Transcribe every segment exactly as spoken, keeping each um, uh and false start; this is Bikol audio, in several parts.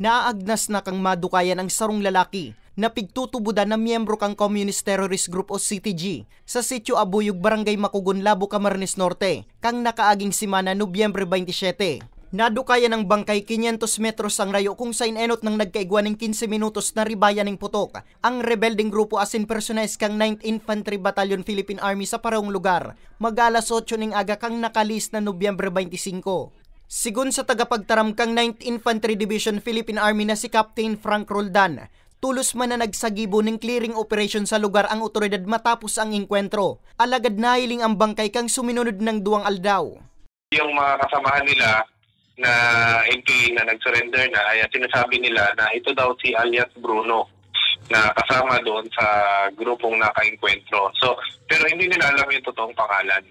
Naaagnas na kang madukayan ang sarong lalaki na pigtutubodan na miyembro kan Communist Terrorist Group o C T G sa Sitio Abuyog, Barangay Macogon, Labo, Camarines Norte, kan nakaaging semana, Nobyembre twenty-seven. Nadukayan ang bangkay quinientos metros ang rayo, kung sain enot nang nagkaigwa nin quince minutos na ribayan nin putok ang rebeldeng grupo asin personahes kan Ninth Infantry Battalion Philippine Army sa parehong lugar, mag-aalas otso ning aga kan nakalihis na Nobyembre twenty-five. Sigon sa tagapagtaram kan Ninth Infantry Division Philippine Army na si Captain Frank Roldan, tolos man na nagsagibo nin clearing operation sa lugar ang otoridad matapos ang engkwentro. Alagad nahiling ang bangkay kan suminunod nang duwang aldaw. Yung mga kasamahan nila na N P A na nag-surrender na, ay sinasabi nila na ito daw si alias Bruno na kasama doon sa grupong nakaengkwentro. So, pero hindi nila alam yung totoong pangalan.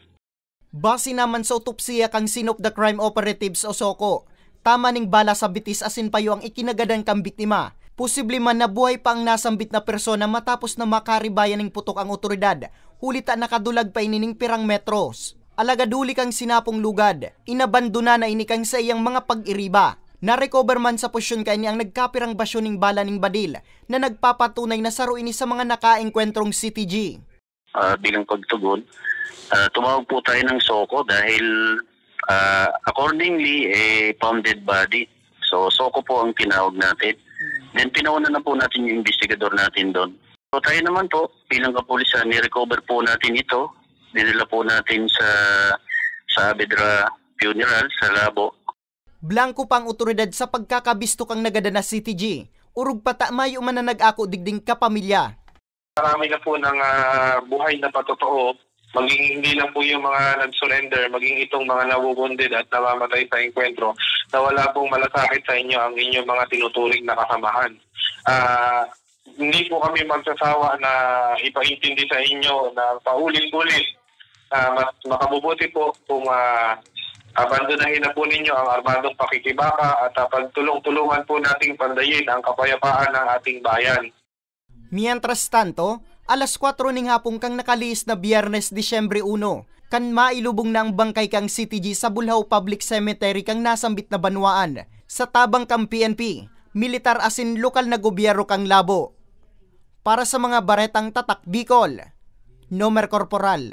Base naman sa otopsiya kan Scene of the Crime Operatives o SOCO, tama ning bala sa bitis asin payo ang ikinagadan kan biktima. Posible man na buhay pa ang nasambit na persona matapos na makaribayan ning putok ang otoridad, huli ta nakadulag pa ini ning pirang metros. Alagad huli kan sinapong lugad, inabandona na ini kan saiyang mga pag-iriba. Na-recover man sa posyon kaini ang nagkapirang basyo ning bala ning badil na nagpapatunay na saro ini sa mga nakaengkwentrong C T G. Ah, bilang pagtugon, ah, tumawag po tayo ng SOCO dahil, ah, accordingly, eh, found dead body. So, SOCO po ang tinawag natin. Then, pinauna na po natin yung investigador natin doon. So, tayo naman po, bilang kapulisan, ni-recover po natin ito. Dinala po natin sa, sa Avedra Funeral, sa Labo. Blangko pa ang otoridad sa pagkakabisto kan nagadan na C T G. Orog pa ta mayo man na nag-ako digding kapamilya. Marami na po ng, ah, buhay na patotoo, maging hindi lang po yung mga nag-surrender, maging itong mga nawo-wounded at namamatay sa engkwentro, na wala pong malasakit sa inyo ang inyong mga tinuturing na kasamahan. Ah, hindi po kami magsasawa na ipaintindi sa inyo na paulit-ulit, ah, mas makabubuti po kung, ah, abandonahin na po ninyo ang armadong pakikibaka at, ah, pagtulong-tulungan po nating pandayin ang kapayapaan ng ating bayan. Mientras tanto, alas kwatro ning hapon kan nakalihis na Biyernes, Disyembre uno, kan mailubong na ang bangkay kan C T G sa Bulhao Public Cemetery kan nasambit na banwaan, sa tabang kan P N P, militar asin lokal na gobyerno kan Labo. Para sa mga baretang Tatak Bicol, Nomer Corporal.